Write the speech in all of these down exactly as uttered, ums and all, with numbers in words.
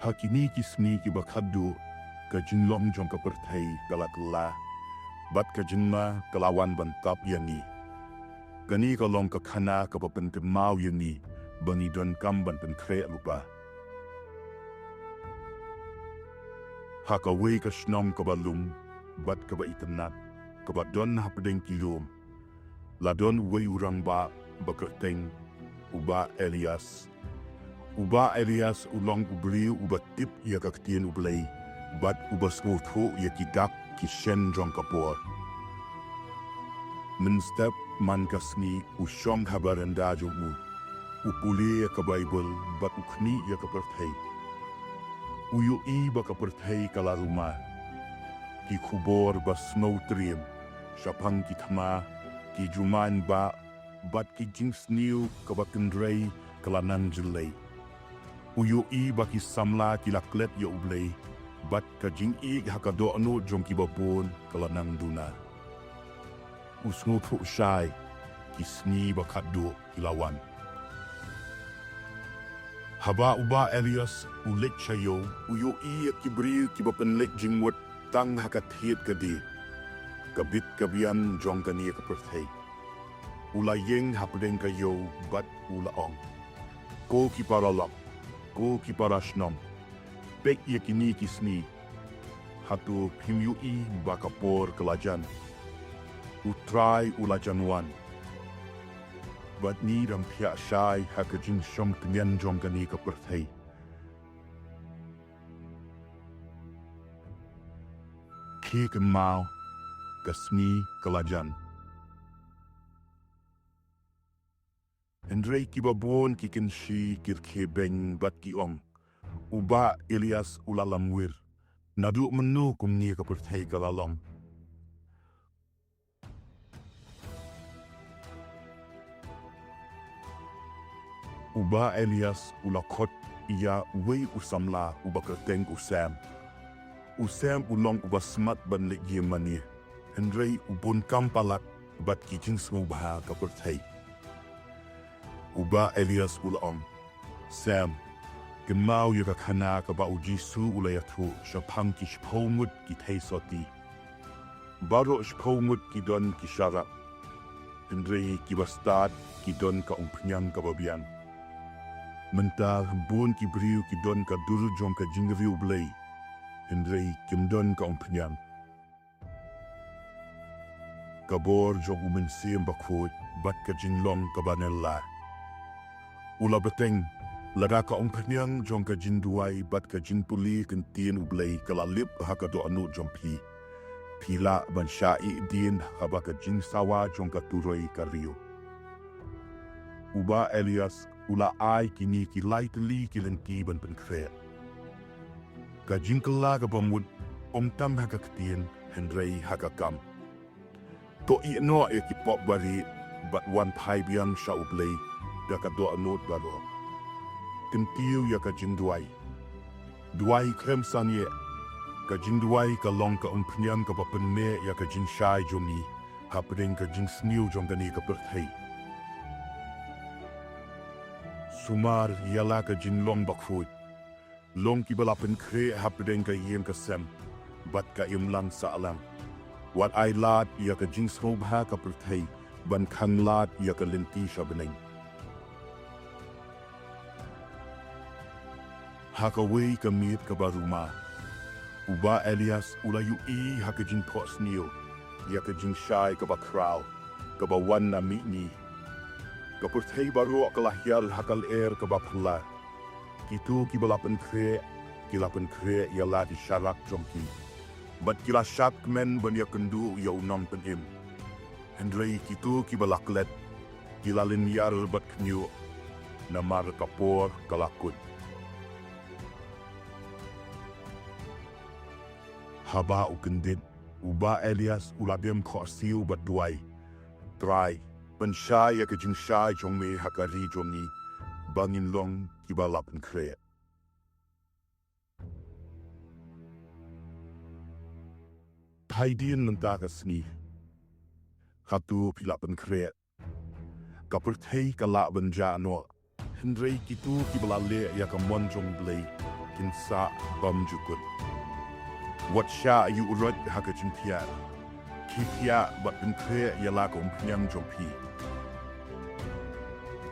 Ha kine ki sngi kiba khatduh, ka jinglong jong ka pyrthei ka la kylla, bad ka jingma ka la wan ban tap ïa ngi. Kane ka long ka khana kaba pynkynmaw ïa ngi ba ngi donkam ban pynkhreh lypa. Ha kawei ka shnong kaba lum bad kaba itynnad, kaba don hapdeng ki lum, la don uwei u rangbah ba kyrteng u Bah Elias. U Bah Elias u long u briew uba tip ïa ka ktien U Blei bad uba sngewthuh ïa ki dak ki shen jong ka por. Mynstep man ka sngi u shong ha baranda jong u, u pule ïa ka Baibl bad u khmih ïa ka pyrthei. U ïohi ba ka pyrthei ka la ruma. Ki khubor ba sngewtriem shaphang ki thma, ki jumai bah bad ki jingsniew kaba kynrei ka la nang jyllei. U ïohi ba ki samla ki la klet ïa U Blei bad ka jingïeit ha ka dohnud jong kiba bun ka la nang duna. U sngewthuh shai, ki sngi ba khatduh ki la wan. Haba u Bah Elias u leit sha ïew, u ïohi ïa ki briew kiba pynleit jingmut tang ha ka thied ka dieng, ka bit ka biang jong kane ka pyrthei. U la ïeng hapdeng ka ïew bad u la ong, "Ko ki paralok, ko ki parashnong, peit ïa kine ki sngi. Hato phim ïohi ba ka por ka la jan? U Trai u la jan wan. Bad ngi dang phiah shai ha ka jingshong tngen jong kane ka pyrthei. Khie kynmaw, ka sngi ka la jan." Hynrei kiba bun ki kynshi, ki rkhie beiñ bad ki ong, "U Bah Elias u la lamwir. Naduh mynno kumne ka pyrthei ka la long?" U Bah Elias u la khot ïa uwei u samla uba kyrteng u Sam. U Sam u long uba smat ban leit ïing mane, hynrei u bun kam palat bad ki jingsngewbha ka pyrthei. U Bah Elias u la ong, "Sam, kynmaw ïa ka khana kaba U Jisu u la ïathuh shaphang ki shiphew ngut ki theisotti. Baroh shiphew ngut ki don ki sharak, hynrei kiba stad ki don ka umphniang kaba biang. Mynta bun ki briew ki don ka dur jong ka jingriewblei, hynrei kim don ka umphniang. Ka bor jong U Mynsiem Bakhuid bad ka jinglong kaba nella." U la bteng, "Lada ka umphniang jong ka jingduwai bad ka jingpule ktien U Blei ka la lip ha ka dohnud jong phi, phi lah ban shah ïeh dien haba ka jingsawa jong ka turoi ka riew." U Bah Elias u la ai kine ki lai tylli ki lynti ban pynkhreh. Ka jingkylla kaba mut ym tang ha ka ktien, hynrei ha ka kam. To ïehnoh ïa ki pop bari bad wan phai biang sha U Blei da ka dohnud baroh. Kyntiew ïa ka jingduwai. Duwai khlem sangeh. Ka jingduwai ka long ka umphniang kaba pynmih ïa ka jingshai jong ngi hapdeng ka jingsniew jong kane ka pyrthei. Sumar ïa la ka jinglong bakhuid. Long kiba la pynkhreh hapdeng ka ïing ka sem bad ka imlang sahlang. Wat ai lad ïa ka jingsngewbha ka pyrthei ban khanglad ïa ka lynti sha bneng. Ha kawei ka miet kaba ruma, u Bah Elias u la ïohi ha ka jingphohsniew ïa ka jingshai kaba khraw kaba wan na mihngi. Ka pyrthei baroh ka la hiar ha ka lyer kaba phylla. Kito kiba la pynkhreh, ki la pynkhreh ïa la ki sharak jong ki, bad ki la shad kmen ban ïakynduh ïa U Nongpynim. Hynrei kito kiba la klet, ki la lynñiar bad khñiuh, namar ka por ka la kut. Haba u kyndit, u Bah Elias u la dem khohsiew bad duwai: Trai, pynshai ïa ka jingshai jong me ha ka ri jong ngi, ba ngin long kiba la pynkhreh. Phai dien mynta ka sngi. Hato phi la pynkhreh? Ka pyrthei ka lah ban jah noh, hynrei kito kiba la leh ïa ka mon jong U Blei, kin sah bymjukut. Wat shah ïuh roit ha ka jingthiah. Khie thiah bad pynkhreh ïa la ka umphniang jong phi.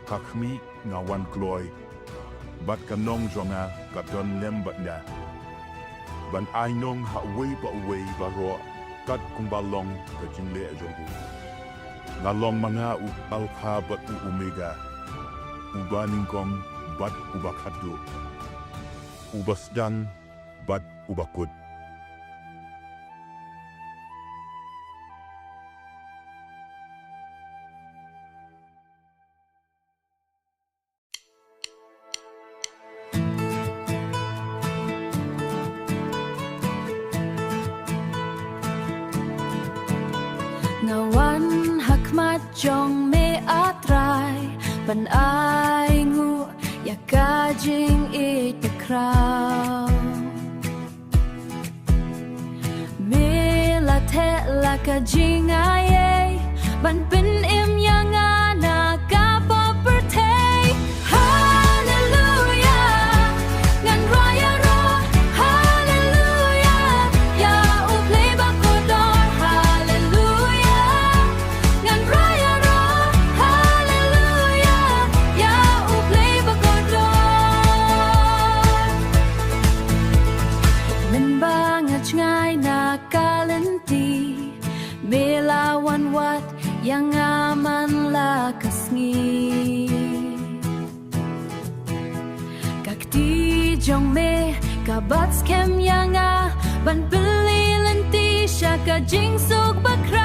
Ha khmih, nga wan kloi, bad ka nong jong nga ka don lem bad nga, ban ai nong ha uwei pa uwei baroh kat kumba long ka jingleh jong u. Nga long ma nga u Alpha bad u Omega, uba nyngkong bad uba khatduh, uba sdang bad uba kut. Nga wan ha khmat jong me, A Trai, ban ai nguh ïa ka jingïeit bakhraw. Me la theh la ka jingaiei, ban pynim ïa nga na ka pop pyrthei. Haleluya, ngan rwai ïaroh. Haleluya, ïa U Blei ba kordor. Haleluya, ngan rwai ïaroh. Haleluya, ïa U Blei ba kordor. Mynba nga jngai na ka lynti, me la wan wad ïa nga man la ka sngi. Ka kti jong me ka bat skhem ïa nga, ban pynlong lynti sha ka jingsuk bakhraw.